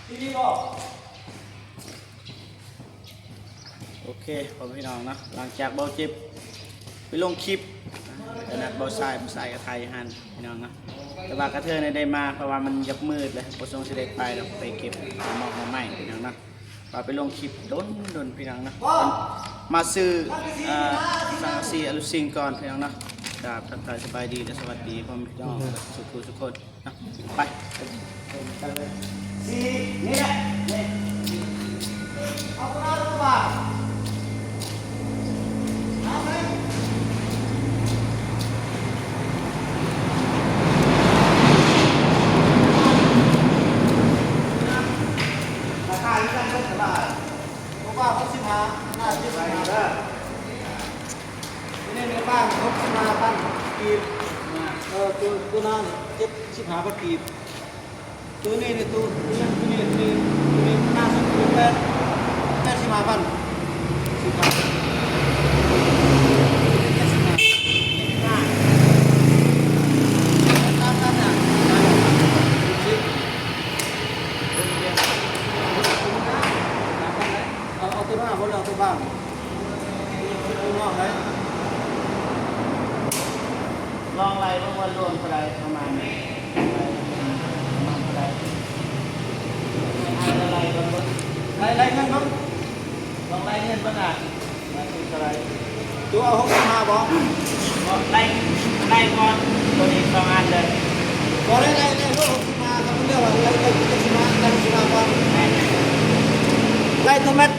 ໂອເຄ ພໍ່ແມ່ພີ່ນ້ອງເນາະ ຫຼັງຈາກເບົາເຈັບໄປລົງຄລິບ ແລ້ວກໍນັດເບົາຊາຍ ເບົາຊາຍກໍຖ່າຍຢູ່ຫັ້ນພີ່ນ້ອງເນາະ ແຕ່ວ່າກະເທີນໄດ້ມາ ເພາະວ່າມັນຢາກມືດແລ້ວ ບໍ່ສົງຊິໄດ້ໄປດອກ ໄປເກັບໝອກໜໍ່ໄມ້ພີ່ນ້ອງເນາະ ວ່າໄປລົງຄລິບດົນໆ ພີ່ນ້ອງເນາະ ມາຊື້ ເອີ ສັງກະສີອະລູຊິງກ່ອນພີ່ນ້ອງເນາະ ກາບທັກທາຍສະບາຍດີ ແລະ ສະຫວັດດີພໍ່ແມ່ພີ່ນ້ອງ ອືຮຶ ສຸກຜູ້ສຸກຄົນ. ໄປ ສີ່ ນີ້ແຫຼະ ນີ້ ເອົາຕົວໜ້າລົງມາ ເອົາໄປ ລາຄາຄືກັນເດີ ລາຄາ ຕົວບ້າ ຫົກສິບຫ້າ ໜ້າເຈັດສິບຫ້າເດີ. ຕົວນີ້ໃນບ້ານຫົກສິບຫ້າພັນກີບ ເອີ ຕົວ ຕົວນັ້ນເຈັດສິບຫ້າພັນກີບ ຕົວນີ້ນີ້ ຕົວ ຕົວນັ້ນ ຕົວນີ້ ຕົວນີ້ ຕົວນີ້ໜ້າສຸດຕົວແປດ ແປດສິບຫ້າພັນ ສິບພັນ ເຈັດສິບຫ້າ ເຈັດສິບຫ້າ ຕາມກັນນະ ສິບ ຕົວນີ້ເດ ຕາມກັນໄດ໋ ເອົາ ເອົາຕົວໜ້າບໍ່ ເອົາຕົວບ້ານ. ລອງໄລ່ເບິ່ງວ່າລວມເທົ່າໃດ ປະມານນີ້ ປະມານເທົ່າໃດ ໄລ່ເບິ່ງ ໄລ່ ໄລ່ເງິນເບິ່ງ ລອງໄລ່ເງິນເບິ່ງ ອ່າ ວ່າຖືກເທົ່າໃດ ຕົວເອົາຫົກສິບຫ້າບໍ່ ບໍ່ ໄລ່ ໄລ່ກ່ອນ ຕົວນີ້ສອງອັນເດີ ບໍ່ໄດ້ໄລ່ ໄລ່ຫົກສິບຫ້າ ຄັບ ເລືອກວ່າໄລ່ ໄລ່ຫົກສິບຫ້າ ໄລ່ຫົກສິບຫ້າກ່ອນ ແມ່ນ ໄລ່ຕົວແມັດ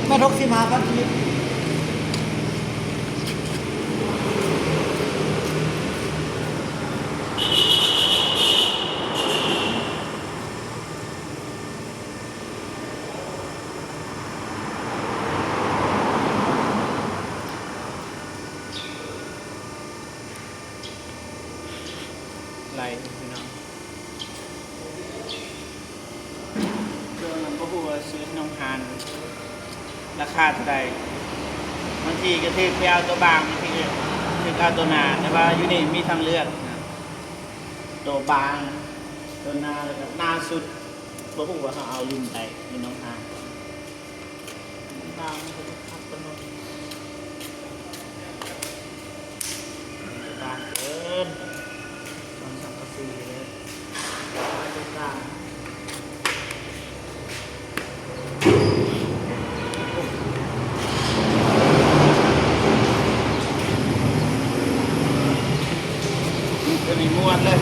ແມັດຫົກສິບຫ້າພັນກີບ ໄລ່ພີ່ນ້ອງ ເຄື່ອງນັ້ນບໍ່ຮູ້ວ່າຊື້ໃຫ້ນ້ອງຫານລາຄາເທົ່າໃດ ບາງທີກໍຖືກໄປເອົາຕົວບາງ ບາງທີກໍຖືກເອົາຕົວໜາ ແຕ່ວ່າຢູ່ນີ້ມີທາງເລືອກນະ ຕົວບາງ ຕົວໜາ ແລ້ວກໍໜາສຸດ ບໍ່ຮູ້ວ່າເຮົາເອົາລຸ້ນໃດ ມີນ້ອງຫານ ບາງ ບາງເກີນ ຕ້ອງສັງກະສີເລີຍ ມາຕົວກາງ ຕົວນີ້ມ່ວນເລີຍ.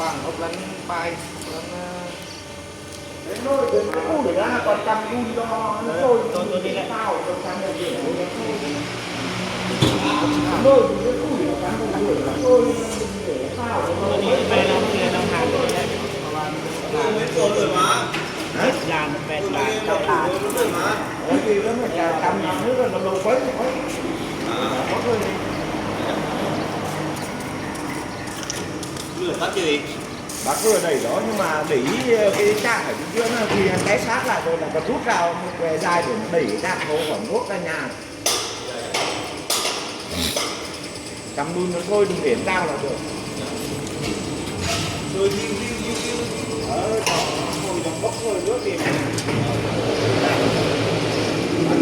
ບາງເຂົາລັນປາຍ ລັນ ເອີ ໂຕ ໂຕນີ້ແຫຼະ ໂຕນີ້ໄປນຳເພື່ອນນຳທາງນີ້ແຫຼະ ເພາະວ່າມັນເປັນຫຼານ ເຈັດລ້ານ ແປດລ້ານ ເກົ້າລ້ານ ເຫຼືອຕັດເລີຍ. Bác vừa đẩy đó nhưng mà đẩy, ơ, cái cát ở dưới kia nó thì cái xác lại rồi là có rút ra một cái dài để mà đẩy cái cát thôi, còn đốt ra nhà. Cắm đun nó thôi, đừng để nó cao là được. Rồi, đi, đi, đi, đi. Ờ, còn, còn bốc rồi nước thì ăn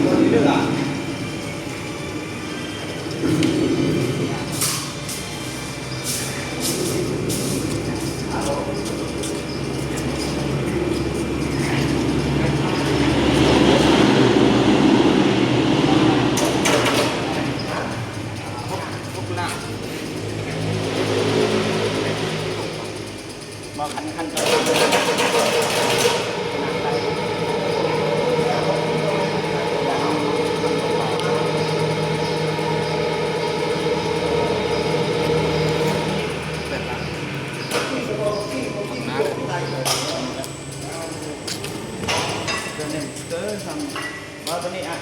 còn đi được à? ບໍ່ ຄັນ ຄັນ ເດີ ສັ່ງ ວ່າຕົວນີ້ອ່ະ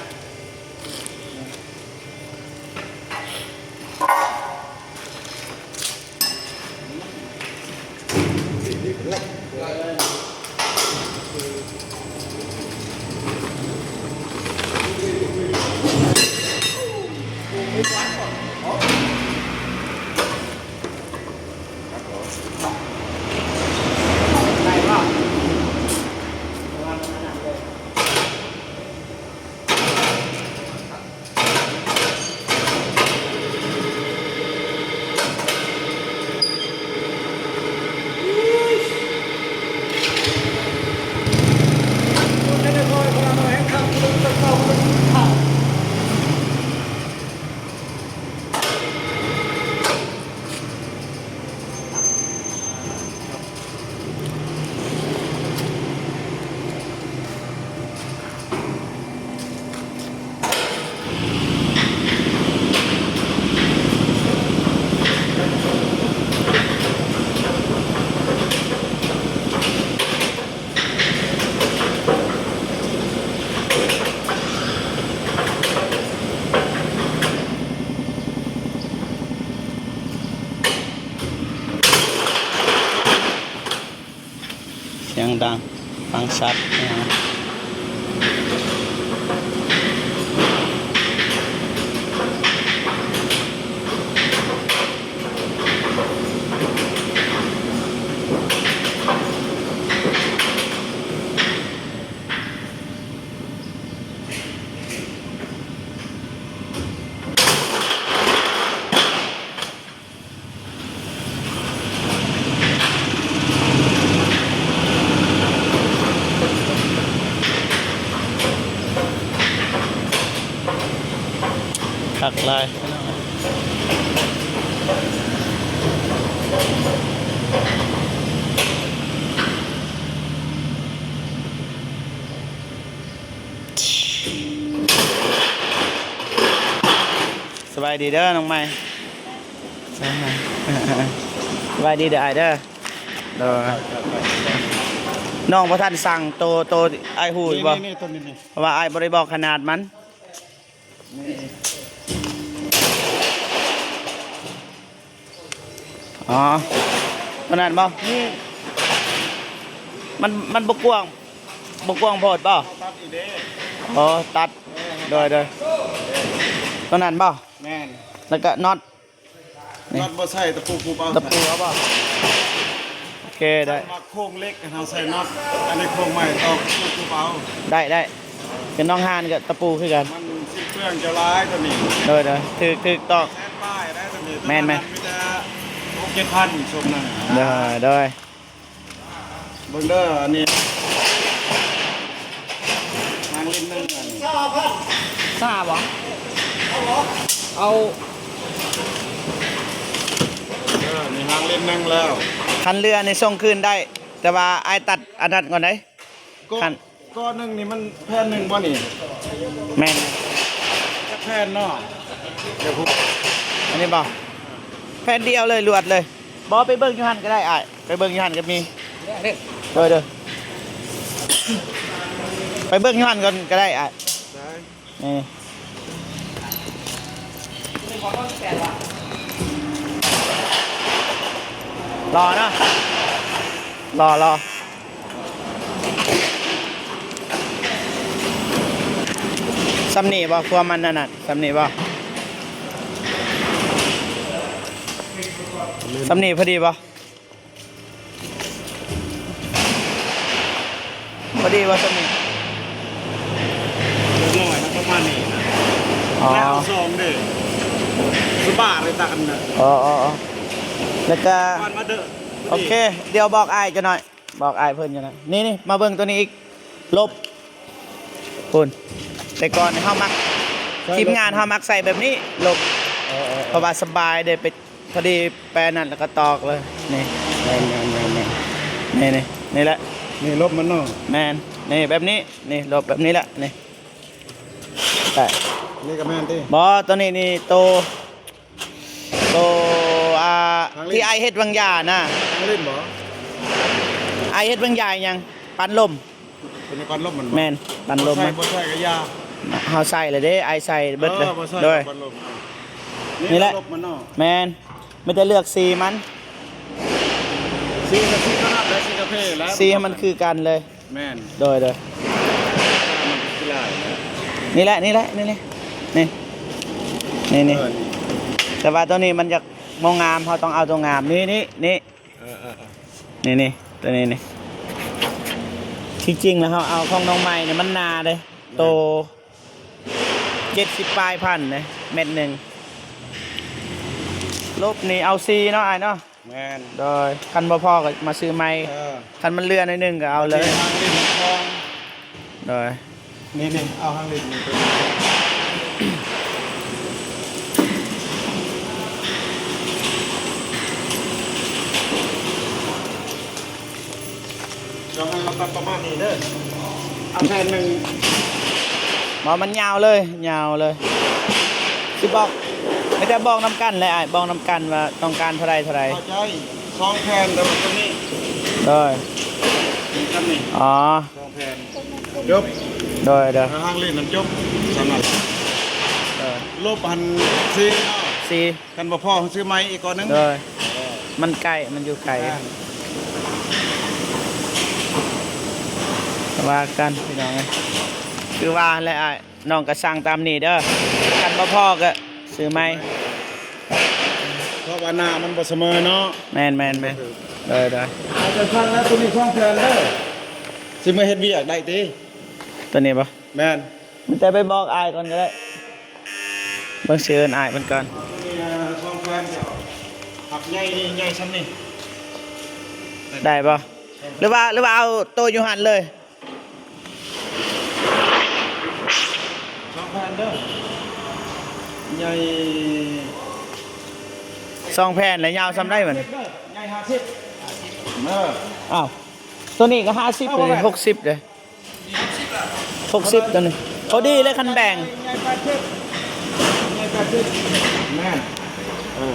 ສຽງດັງ ຟັງຊັດ. ຄັກຫຼາຍ. ສະບາຍດີເດີນ້ອງໃໝ່. ສະບາຍ ສະບາຍດີເດີອ້າຍເດີ. ໂດຍ ນ້ອງບໍ່ທັນສັ່ງໂຕ ໂຕອ້າຍຮູ້ຢູ່ບໍ່? ນີ້ໆ ໂຕນີ້ ນີ້ ເພາະວ່າອ້າຍບໍ່ໄດ້ບອກຂະໜາດມັນ. ອໍ ໂຕນັ້ນບໍ່? ນີ້ ມັນ ມັນບໍ່ກວ້າງ ບໍ່ກວ້າງໂພດບໍ່? ຕັດອີກເດ້. ອໍ ຕັດ ເອີ ໂດຍ ໂດຍ ໂຕນັ້ນບໍ່? ແມ່ນ ແລ້ວກໍນັອດ ນັອດບໍ່ໃສ່ ຕະປູຂູບເອົາ ຕະປູເອົາບໍ່? ໂອເຄ ໄດ້ ມາໂຄງເຫຼັກ ເຮົາໃສ່ນັອດ ອັນນີ້ໂຄງໃໝ່ ຕອກ ຕະປູຂູບເອົາ. ໄດ້ ໄດ້ ເປັນນ້ອງຫານກໍຕະປູຄືກັນ. ມັນສິ້ນເປືອງຈະຫຼາຍຕົວນີ້. ໂດຍ ໂດຍ ຖືກ ຖືກຕອກ ແສນປາຍໄດ້ຕົວນີ້. ແມ່ນ ແມ່ນ ມີແຕ່ຫົກເຈັດພັນ ຊົງນັ້ນ. ໂດຍ ໂດຍ. ເບິ່ງເດີ ອັນນີ້ ຫາງເຫຼັ້ມໜຶ່ງ ອັນນີ້ ຊາບໍ່? ເອົາ ເອີ ນີ້ຫາງເຫຼັ້ມໜຶ່ງແລ້ວ. ຄັນເຫຼືອນີ້ສົ່ງຄືນໄດ້ ແຕ່ວ່າອ້າຍຕັດອັນນັ້ນກ່ອນເດ້. ກໍ ຄັນ ກໍໜຶ່ງນີ້ມັນແຜ່ນໜຶ່ງບໍ່ນີ້? ແມ່ນ ຈັກແຜ່ນເນາະ? ດຽວ ອັນນີ້ບໍ່? ແຜ່ນດຽວເລີຍ ລວດເລີຍ. ບໍ່ ໄປເບິ່ງຢູ່ຫັ້ນກໍໄດ້ອ້າຍ ໄປເບິ່ງຢູ່ຫັ້ນກໍມີ. ເດີ ເດີ ໄປເບິ່ງຢູ່ຫັ້ນກ່ອນກໍໄດ້ອ້າຍ. ໄດ້ ນີ້ ຫຼໍ່ເນາະ ຫຼໍ່ ຫຼໍ່. ສ່ຳນີ້ບໍ່? ຄວາມມັນນັ້ນນະ ສ່ຳນີ້ບໍ່? ສ່ຳນີ້ພໍດີບໍ່? ພໍດີບໍ່ສ່ຳນີ້? ເລັກນ້ອຍນະ ປະມານນີ້ນະ. ອໍ ແລ້ວເອົາສອງເດ້ ສະບາຍເລີຍຕັດນະ. ອໍ ອໍ ອໍ ແລ້ວກະ ໂອເຄ ດຽວບອກອ້າຍຈັກໜ້ອຍ. ບອກອ້າຍເພິ່ນຢູ່ນະ. ນີ້ໆ ມາເບິ່ງໂຕນີ້ອີກ ລົບ ພຸ້ນ. ແຕ່ກ່ອນນີ້ເຮົາມັກ ທີມງານເຮົາມັກໃສ່ແບບນີ້ ລົບ ເອີ ເອີ ເອີ ເພາະວ່າສະບາຍເດ້ ໄປ ພໍດີໄປອັນນັ້ນແລ້ວກໍຕອກເລີຍ. ນີ້ ແມ່ນໆໆໆ ນີ້ໆ ນີ້ແຫຼະ ນີ້ລົບມັນເນາະ. ແມ່ນ ນີ້ແບບນີ້ ນີ້ລົບແບບນີ້ແຫຼະ ນີ້ ແຕ່ ນີ້ກໍແມ່ນຕິ? ບໍ່ ໂຕນີ້ນີ້ໂຕ ໂຕ ອ່າ ທີ່ອ້າຍເຮັດວາງຢານະ. ຫາງເຫຼັ້ມບໍ່? ອ້າຍເຮັດວາງຢາຫຍັງ? ປັນລົມ. ຕົວນີ້ປັ້ນລົມມັນບໍ່? ແມ່ນ ປັ້ນລົມ ບໍ່ໃສ່ ມັນ ບໍ່ໃສ່ກໍຢ່າ ເຮົາໃສ່ແລ້ວເດ້ ອ້າຍໃສ່ເບິດເລີຍ. ເອີ ບໍ່ໃສ່ ໂດຍ ກໍປັ້ນລົມ ນີ້ ນີ້ແຫຼະ ປັ້ນລົມມັນເນາະ. ແມ່ນ ມີແຕ່ເລືອກສີມັນ ສີກໍສີຂະໜາດໃດ ສີກາເຟແຫຼະ ສີໃຫ້ມັນຄືກັນເລີຍ. ແມ່ນ ໂດຍ ໂດຍ ມັນຄືຫຼາຍນະ ນີ້ແຫຼະ ນີ້ແຫຼະ ນີ້ ນີ້ ນີ້ ນີ້ ນີ້ ເອີ ນີ້ ແຕ່ວ່າຕົວນີ້ມັນຢາກບໍ່ງາມ ເຮົາຕ້ອງເອົາຕົວງາມ ນີ້ ນີ້ ນີ້ ເອີ ເອີ ເອີ ນີ້ ນີ້ ຕົວນີ້ນີ້ ທີ່ຈິງແລ້ວເຮົາເອົາຂອງນ້ອງໃໝ່ນີ້ມັນໜາເດ້ ແມ່ນ ໂຕເຈັດສິບປາຍພັນເດ້ ແມັດໜຶ່ງ ລົບນີ້ເອົາສີ່ເນາະ ອ້າຍເນາະ. ແມ່ນ ໂດຍ ຄັນບໍ່ພໍກໍມາຊື້ໃໝ່ ເອີ ຄັນມັນເຫຼືອໜ້ອຍໜຶ່ງກໍເອົາເລີຍ ຫາງຫຼິ້ນຂອງ ໂດຍ ນີ້ໆ ເອົາຫາງຫຼິ້ນນີ້ ເຈົ້າໃຫ້ເຮົາຕັດປະມານນີ້ເດີ ເອົາແຜ່ນໜຶ່ງ ບໍ່ ມັນຍາວເລີຍ ຍາວເລີຍ ຊິບອກ ມີແຕ່ບອກນຳກັນແຫຼະອ້າຍ ບອກນຳກັນວ່າຕ້ອງການເທົ່າໃດ ເທົ່າໃດ ເຂົ້າໃຈ ສອງແຜ່ນ ແຕ່ວ່າຕົວນີ້ ໂດຍ ນີ້ ອໍ ສອງແຜ່ນ ຈົບ ໂດຍ ໂດຍ ຫາງຫຼິ້ນນັ້ນຈົບ ສ່ຳນັ້ນ ເອີ ລົບຫັ້ນສີ່ເນາະ ສີ່ ຄັນບໍ່ພໍເຮົາຊື້ໃໝ່ອີກກ້ອນໜຶ່ງ ໂດຍ ເອີ ມັນໃກ້ ມັນຢູ່ໄກ ແມ່ນ ວ່າກັນພີ່ນ້ອງເອີຍ ຄືວ່າແຫຼະອ້າຍ ນ້ອງກໍສັ່ງຕາມນີ້ເດີ ຄັນບໍ່ພໍກໍຊື້ໃໝ່ ເພາະວ່າໜ້າມັນບໍ່ສະເໝີເນາະ ແມ່ນໆໆ ໂດຍໆ ອາຈານສັ່ງແລ້ວ ຕົວນີ້ສອງແຜ່ນເດີ ຊິມາເຮັດວຽກໄດ້ຕິ ຕົວນີ້ບໍ່? ແມ່ນ ມີແຕ່ໄປບອກອ້າຍກ່ອນກໍໄດ້ ເບິ່ງຊິເອີ້ນອ້າຍເພິ່ນກ່ອນ ສອງແຜ່ນ ຫັກໃຫຍ່ນີ້ ໃຫຍ່ຊ່ຳນີ້ ໄດ້ບໍ່? ຫຼືວ່າ ຫຼືວ່າເອົາໂຕຢູ່ຫັ້ນເລີຍ? ສອງແຜ່ນເດີ ໃຫຍ່ ສອງແຜ່ນ ແລ້ວຍາວຊ່ຳໃດບັດນີ້? ໃຫຍ່ຫ້າສິບ ເອີ ອ້າວ ຕົວນີ້ກໍຫ້າສິບ ເອົາ ເລີຍ ຫົກສິບເດ້ ຫົກສິບ ຕົວນີ້ ພໍດີເລີຍ ຄັນແບ່ງ ໃຫຍ່ແປດສິບ ໃຫຍ່ແປດສິບ ແມ່ນ ເອີ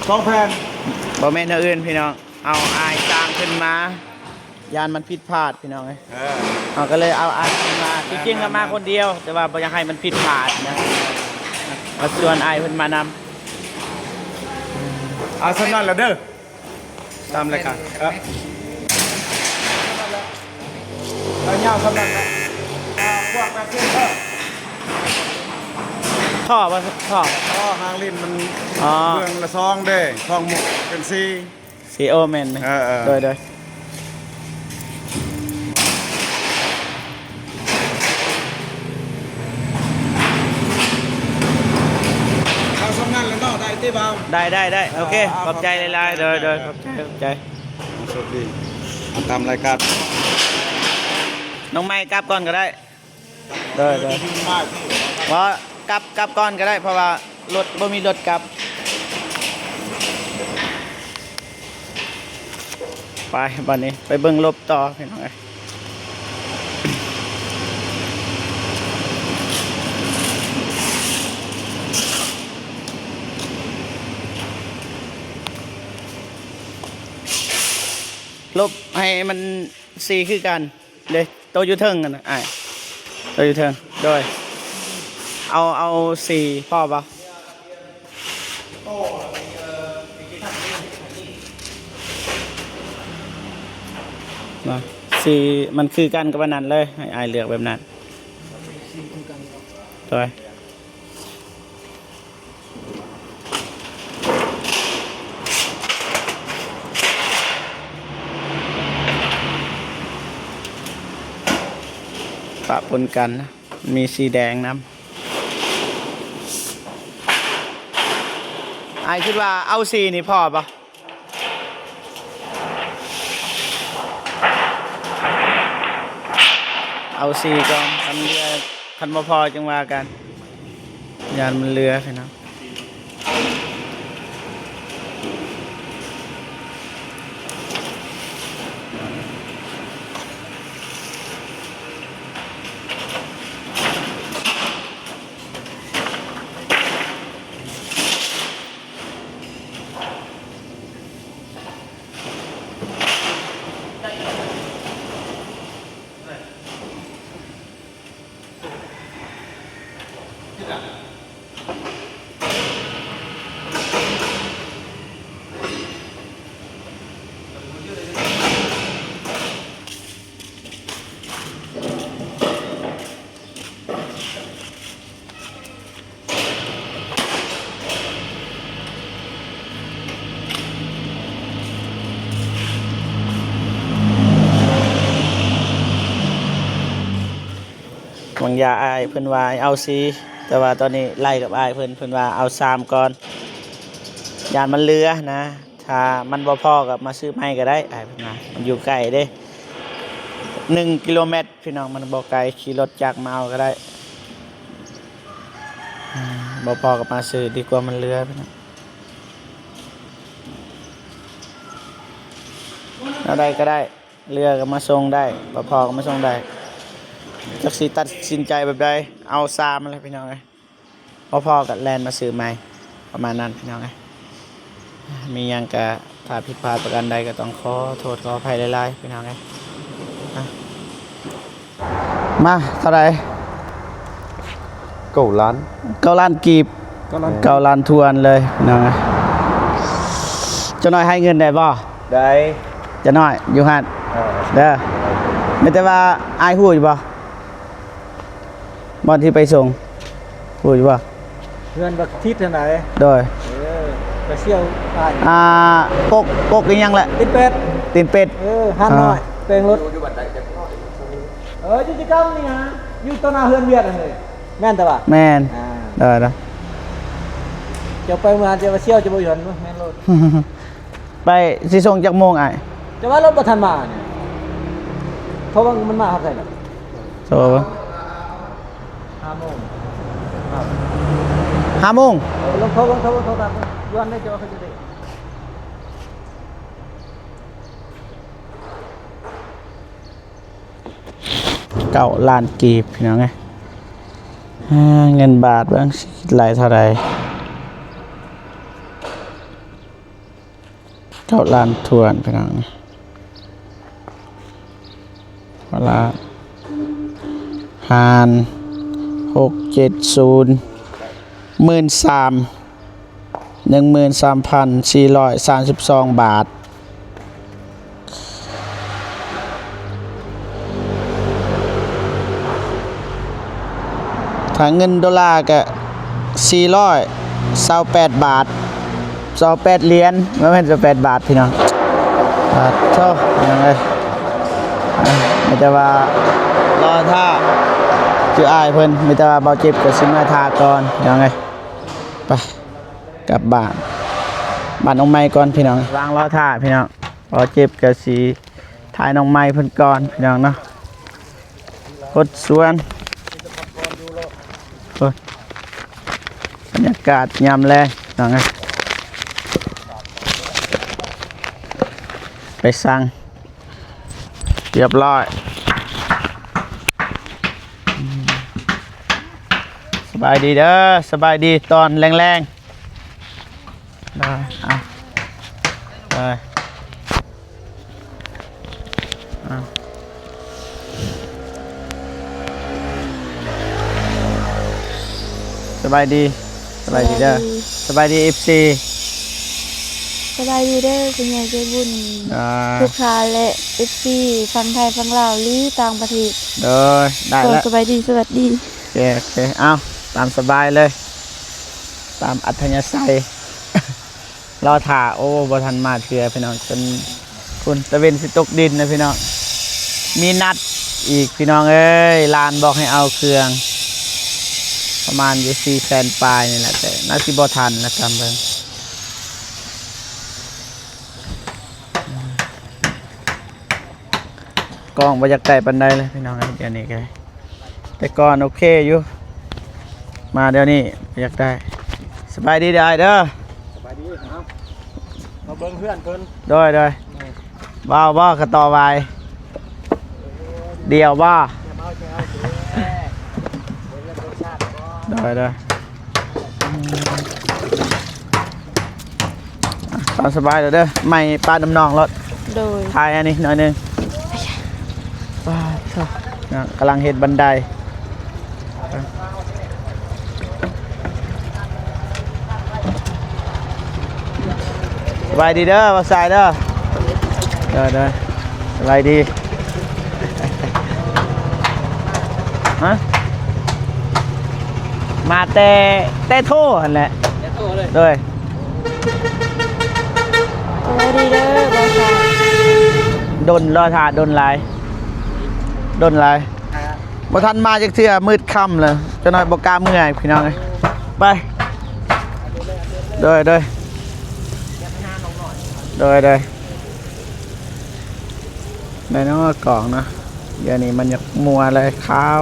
ສອງແຜ່ນ ບໍ່ແມ່ນແນວອື່ນພີ່ນ້ອງ ເອົາອ້າຍຊ່າງເພິ່ນມາ ຢ້ານມັນຜິດພາດພີ່ນ້ອງເອີຍ ເອີ ເຮົາກໍເລີຍເອົາອ້າຍເພິ່ນມາ ທີ່ຈິງກໍມາຄົນດຽວ ແຕ່ວ່າບໍ່ຢາກໃຫ້ມັນຜິດພາດນະ ກໍຊວນອ້າຍເພິ່ນມານຳ ເອົາສ່ຳນັ້ນລະເດີ ຕາມລາຍການ ເອີ ເອົາຍາວສ່ຳນັ້ນລະ ເອົາກວ້າງແປດສິບເດີ ພໍບໍ່? ພໍ ພໍ ຫາງຫຼິ້ນມັນ ອໍ ເບື້ອງລະສອງເດ້ ສອງໝົກເປັນສີ່ ສີ່ ໂອ ແມ່ນ ແມ່ນ ເອີ ເອີ ໂດຍ ໂດຍ ເອົາສ່ຳນັ້ນແຫຼະເນາະ ໄດ້ຕິບ່າວ? ໄດ້ ໄດ້ ໄດ້ ໂອເຄ ເອົາ ຂອບໃຈຫຼາຍໆ ເອົາ ໂດຍ ໂດຍ ຂອບໃຈ ຂອບໃຈ ໂຊກດີ ເອົາຕາມລາຍການ ນ້ອງໃໝ່ກັບກ່ອນກໍໄດ້. ໂດຍ ໂດຍ ບໍ່ ກັບ ກັບກ່ອນກໍໄດ້ ເພາະວ່າລົດ ບໍ່ມີລົດກັບ ໄປ ບັດນີ້ໄປເບິ່ງລົບຕໍ່ ພີ່ນ້ອງເອີຍ ລົບໃຫ້ມັນສີຄືກັນ. ເດ້ ໂຕຢູ່ເທິງຫັ້ນນະອ້າຍ ໂຕຢູ່ເທິງ ໂດຍ ເອົາ ເອົາສີ່ ພໍບໍ່? ເນາະ ສີມັນຄືກັນກັບອັນນັ້ນເລີຍ ໃຫ້ອ້າຍເລືອກແບບນັ້ນ ໂດຍ. ປະປົນກັນນະ ມີສີແດງນຳ ອ້າຍຄິດວ່າເອົາສີນີ້ພໍບໍ່? ເອົາສີ່ກ່ອນ ຄັນເຫຼືອ ຄັນບໍ່ພໍຈຶ່ງວ່າກັນ ຢ້ານມັນເຫຼືອພີ່ນ້ອງ. ໄດ້ແລ້ວ ໄດ້ແລ້ວ ບາງຢ່າອ້າຍເພິ່ນວ່າໃຫ້ເອົາສີ່ ແຕ່ວ່າຕອນນີ້ໄລ່ກັບອ້າຍເພິ່ນ ເພິ່ນວ່າເອົາສາມກ່ອນ ຢ້ານມັນເຫຼືອນະ. ຖ້າມັນບໍ່ພໍກໍມາຊື້ໃໝ່ກໍໄດ້ ອ້າຍເພິ່ນວ່າ ມັນຢູ່ໃກ້ເດ້ ໜຶ່ງກິໂລແມັດພີ່ນ້ອງ ມັນບໍ່ໄກ ຂີ່ລົດຈັກມາເອົາກໍໄດ້. ອືມ ບໍ່ພໍກໍມາຊື້ ດີກວ່າມັນເຫຼືອພີ່ນ້ອງ ແນວໃດກໍໄດ້ ເຫຼືອກໍມາສົ່ງໄດ້ ບໍ່ພໍກໍມາສົ່ງໄດ້ ຈັກຊິຕັດສິນໃຈແບບໃດ ເອົາສາມຫັ້ນແຫຼະພີ່ນ້ອງເອີຍ. ບໍ່ພໍກໍແລ່ນມາຊື້ໃໝ່ ປະມານນັ້ນພີ່ນ້ອງເອີຍ. ມີຫຍັງກໍຖ້າຜິດພາດປະການໃດກໍຕ້ອງຂໍໂທດຂໍອະໄພຫຼາຍໆ ພີ່ນ້ອງເອີຍ. ມາ ເທົ່າໃດ? ເກົ້າລ້ານ ເກົ້າລ້ານກີບ ເກົ້າລ້ານ ເກົ້າລ້ານຖ້ວນເລີຍພີ່ນ້ອງເອີຍ. ຈັກໜ້ອຍໃຫ້ເງິນໄດ້ບໍ່? ໄດ້ ຈັກໜ້ອຍຢູ່ຫັ້ນ ເອີ ເດີ. ມີແຕ່ວ່າອ້າຍຮູ້ຢູ່ບໍ່? ບ່ອນທີ່ໄປສົ່ງ ຮູ້ຢູ່ບໍ່? ເຮືອນບັກທິດຫັ້ນໃດ. ໂດຍ ເອີ ໄປສ່ຽວອ້າຍ ອ່າ ປົກ ປົກອີຫຍັງແຫຼະ? ຕີນເປັດ ຕີນເປັດ ເອີ ຮ້ານນ້ອຍ ອ່າ ແປງລົດ. ເອີ ຢູ່ຕິດກັບນີ້ນະ ຢູ່ຕໍ່ໜ້າເຮືອນວຽດຫັ້ນເລີຍ ແມ່ນແຕ່ວ່າ ແມ່ນ ອ່າ ໂດຍໆ. ເຈົ້າໄປເມື່ອ ເຈົ້າວ່າສ່ຽວ ເຈົ້າບໍ່ຢອນ ແມ່ນໂລດ. ໄປ ຊິສົ່ງຈັກໂມງອ້າຍ? ແຕ່ວ່າລົດບໍ່ທັນມານີ້ ໂທເບິ່ງມັນມາຮອດໃສແລ້ວ ໂທເບິ່ງ. ຫ້າໂມງ ຫ້າໂມງ ເອີ ລອງໂທເບິ່ງ ໂທເບິ່ງ ໂທຕາມເບິ່ງ ຢູ່ຫັ້ນໄດ້ ເຈົ້າວ່າເຂົາຈະໄດ້ ເກົ້າລ້ານກີບ ພີ່ນ້ອງເອີຍ. ເງິນບາດເບິ່ງຊິຄິດໄລ່ເທົ່າໃດ? ເກົ້າລ້ານຖ້ວນພີ່ນ້ອງ ເວລາຫານ ຫົກເຈັດສູນ ໝື່ນສາມ ໜຶ່ງໝື່ນສາມພັນສີ່ຮ້ອຍສາມສິບສອງບາດ. ຖ້າເງິນໂດລາກະສີ່ຮ້ອຍຊາວແປດບາດ ຊາວແປດຫຼຽນ ບໍ່ແມ່ນຊາວແປດບາດພີ່ນ້ອງ. ປາດໂທ້ ພີ່ນ້ອງເອີຍ ມີແຕ່ວ່າລໍຖ້າ ຄືອ້າຍເພິ່ນ ມີແຕ່ວ່າເບົາເຈັບກໍຊິເມືອຖ້າກ່ອນ ພີ່ນ້ອງເອີຍ. ໄປ ກັບບ້ານ ບ້ານນ້ອງໃໝ່ກ່ອນພີ່ນ້ອງ ວາງລໍຖ້າພີ່ນ້ອງ. ເບົາເຈັບກໍຊິຖ່າຍນ້ອງໃໝ່ເພິ່ນກ່ອນພີ່ນ້ອງເນາະ. ຫົດສວນ ໂອ້ຍ ບັນຍາກາດຍາມແລງພີ່ນ້ອງເອີຍ. ໄປສັ່ງ ຮຽບຮ້ອຍ. ສະບາຍດີເດີ ສະບາຍດີຕອນແລງໆ. ໄດ້ ເອົາ ໄດ້ ເອົາ ສະບາຍດີ ສະບາຍດີເດີ ສະບາຍດີ ສະບາຍດີ ເອັຟຊີ. ສະບາຍດີເດີຜູ້ໃຫຍ່ໃຈບຸນ ອ່າ ທຸກທ່ານ ແລະ ເອັຟຊີ ຝັ່ງໄທ ຝັ່ງລາວ ຫຼື ຕ່າງປະເທດ. ໂດຍ ໄດ້ແລ້ວ ສະບາຍດີ ສະຫວັດດີ. ໂອເຄ ໂອເຄ ເອົາ ຕາມສະບາຍເລີຍ ຕາມອັດທະຍາໄສ. ລໍຖ້າ ໂອ້ ບໍ່ທັນມາເທື່ອພີ່ນ້ອງ ຈົນພຸ້ນ ຕາເວັນຊິຕົກດິນນະພີ່ນ້ອງ. ມີນັດອີກພີ່ນ້ອງເອີຍ ຫຼານບອກໃຫ້ເອົາເຄື່ອງ ປະມານຢູ່ສີ່ແສນປາຍນີ້ແຫຼະ ແຕ່ໜ້າຊິບໍ່ທັນລະ ຕາມເບິ່ງ. ກ້ອງບໍ່ຢາກໄດ້ປານໃດເລີຍພີ່ນ້ອງເອີຍ ດຽວນີ້ກໍ ແຕ່ກ່ອນໂອເຄຢູ່ ມາດຽວນີ້ບໍ່ຢາກໄດ້. ສະບາຍດີເດີອ້າຍເດີ ສະບາຍດີ. ເອົາ ມາເບິ່ງເຮືອນເພິ່ນ. ໂດຍ ໂດຍ. ອືມ ວ້າວບໍ່ ກະຕໍ່ວາຍ ດຽວບໍ່? ໂດຍ ໂດຍ. ຕາມສະບາຍເດີ ໄມ້ປາດນ້ຳໜອງໂລດ. ໂດຍ. ຖ່າຍອັນນີ້ໜ້ອຍໜຶ່ງ. ປາດໂທ້ ນະ ກຳລັງເຮັດບັນໄດ. ສະບາຍດີເດີ ບ່າວຊາຍເດີ. ໂດຍ ໂດຍ ສະບາຍດີ. ຮະ? ມາແຕ່ ແຕ່ໂທຫັ້ນແຫຼະ. ແຕ່ໂທເລີຍ. ໂດຍ. ສະບາຍດີເດີ ບ່າວຊາຍ. ດົນ ລໍຖ້າດົນຫຼາຍ ດົນຫຼາຍ. ບໍ່ທັນມາຈັກເທື່ອ ມືດຄ່ຳແລ້ວ ຈັກໜ້ອຍບໍ່ກ້າເມືອ ພີ່ນ້ອງເອີຍ. ໄປ ໂດຍ ໂດຍ ໂດຍ ໂດຍ. ໄດ້ເນາະ ກອງເນາະ ດຽວນີ້ມັນຢາກມົວແລະຂາວ.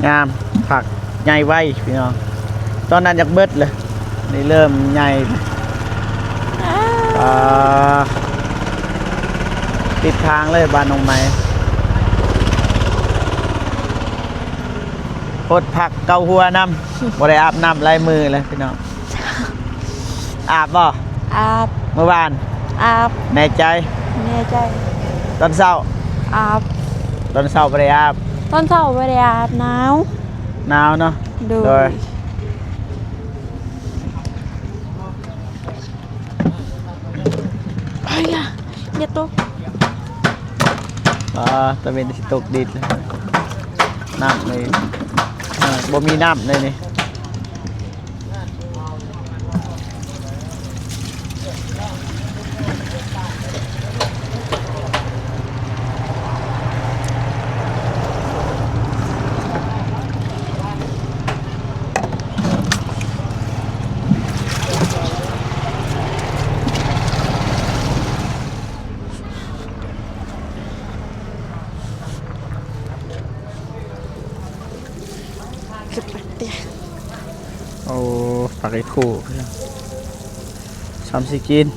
ງາມ ຜັກໃຫຍ່ໄວພີ່ນ້ອງ. ຕອນນັ້ນຢາກເບິດເລີຍ ນີ້ເລີ່ມໃຫຍ່. ອ່າ ຕິດທາງເລີຍ ບ້ານໜອງໄມ້. ໂພດຜັກເກົາຫົວນຳ. ບໍ່ໄດ້ອາບນ້ຳຫຼາຍມື້ແລ້ວພີ່ນ້ອງ. ອາບບໍ່? ອາບ. ມື້ວານ? ອາບ. ແນ່ໃຈ? ແນ່ໃຈ. ຕອນເຊົ້າ? ອາບ. ຕອນເຊົ້າບໍ່ໄດ້ອາບ. ຕອນເຊົ້າບໍ່ໄດ້ອາບ ໜາວ. ໜາວເນາະ. ໂດຍ ໂດຍ. ອ້າຍຢາ ຢ່າຕົກ. ອ່າ ຕາເວັນຊິຕົກດິນແລ້ວ ນ້ຳນີ້ ເອີ ບໍ່ມີນ້ຳເລີຍນີ້. ໂອ້ ຜັກອີ່ຄູ່ ຊ້ຳຊິກິນ.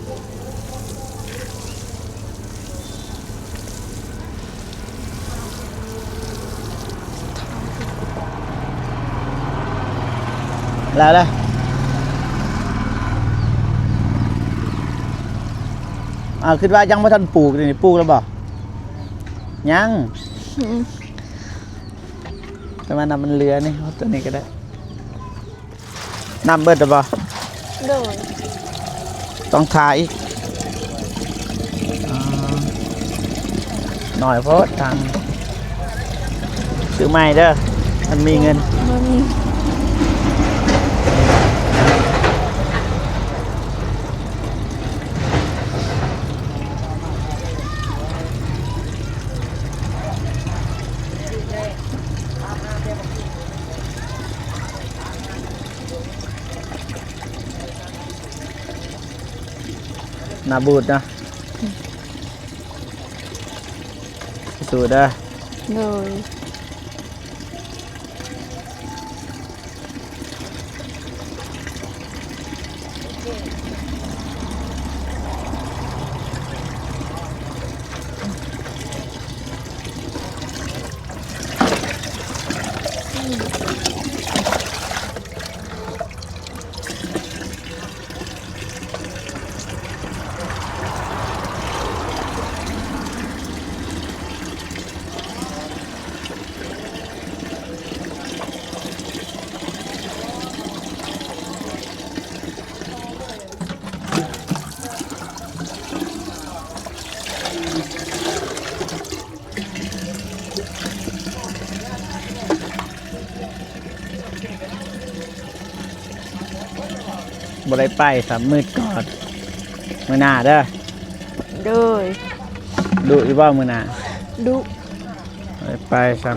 ແລ້ວລະ ອ່າ ຄິດວ່າຍັງບໍ່ທັນປູກນີ້ ປູກແລ້ວບໍ່? ຍັງ. ອືມ ແຕ່ວ່ານ້ຳມັນເຫຼືອນີ້ ເອົາຕົວນີ້ກໍໄດ້. ນ້ຳເບິດແລ້ວບໍ່? ໂດຍ. ຕ້ອງທາອີກ. ອໍ ໜ້ອຍໂພດທາງ. ຊື້ໃໝ່ເດີ ຄັນມີເງິນ. ບໍ່ມີ. ໜ້າບູດເນາະ. ສູ້ໆເດີ. ໂດຍ. ບໍ່ໄດ້ໄປຊ້ຳ ມືດກ່ອນ. ມື້ໜ້າເດີ. ໂດຍ. ດຸຢູ່ບໍ່ມື້ໜ້າ? ດຸ. ບໍ່ໄດ້ໄປຊ້ຳ.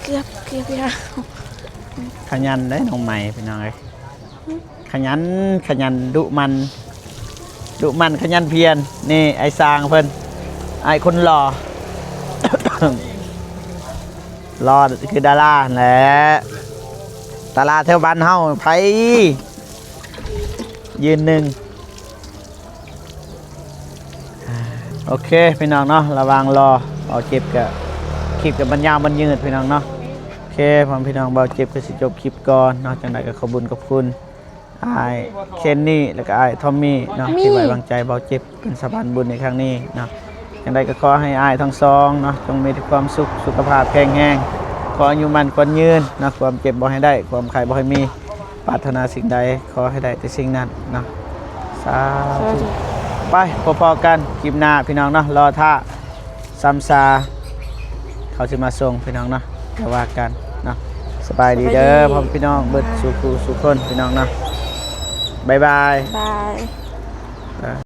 ເກືອບ ເກືອບແລ້ວ. ຂະຫຍັນເດ້ນ້ອງໃໝ່ ພີ່ນ້ອງເອີຍ. ຂະຫຍັນ ຂະຫຍັນ ດຸໝັ່ນ ດຸໝັ່ນຂະຫຍັນພຽນ. ນີ້ອ້າຍຊ່າງເພິ່ນ ອ້າຍຄົນຫຼໍ່ ຫຼໍ່ຄືດາລາຫັ້ນແຫຼະ. ດາລາແຖວບ້ານເຮົາໃຜ ຢືນໜຶ່ງ. ໂອເຄພີ່ນ້ອງເນາະ, ລະຫວ່າງລໍ ເອົາເກັບກະ ຄລິບກະມັນຍາວມັນຍືດພີ່ນ້ອງເນາະ. ເຄ ພໍ່ແມ່ພີ່ນ້ອງ ເບົາເຈັບກໍຊິຈົບຄລິບກ່ອນເນາະ. ຈັ່ງໃດກໍຂອບບຸນຂອບຄຸນອ້າຍເຄນນີ່ ແລ້ວກໍອ້າຍທອມມີ່ເນາະ ມີ ທີ່ໄວ້ວາງໃຈເບົາເຈັບເປັນສະພານບຸນໃນຄັ້ງນີ້ເນາະ. ຈັ່ງໃດກໍຂໍໃຫ້ອ້າຍທັງສອງເນາະ ຈົ່ງມີແຕ່ຄວາມສຸກ ສຸຂະພາບແຂງແຮງ ຂໍອາຍຸໝັ້ນຂວັນຍືນເນາະ. ຄວາມເຈັບບໍ່ໃຫ້ໄດ້ ຄວາມໄຂ້ບໍ່ໃຫ້ມີ ປາດຖະໜາສິ່ງໃດ ຂໍໃຫ້ໄດ້ແຕ່ສິ່ງນັ້ນເນາະ. ສາ ສາທຸ ທຸ ໄປ ພໍ້ໆກັນຄລິບໜ້າພີ່ນ້ອງເນາະ. ລໍຖ້າ ສາມສາ ເຂົາຊິມາສົ່ງພີ່ນ້ອງເນາະ ຈະວ່າກັນເນາະ. ສະບາຍດີເດີ ສະບາຍດີ ພໍ່ແມ່ພີ່ນ້ອງເບິດສູ່ຜູ້ສູ່ຄົນພີ່ນ້ອງເນາະ. ບາຍບາຍ ບາຍ.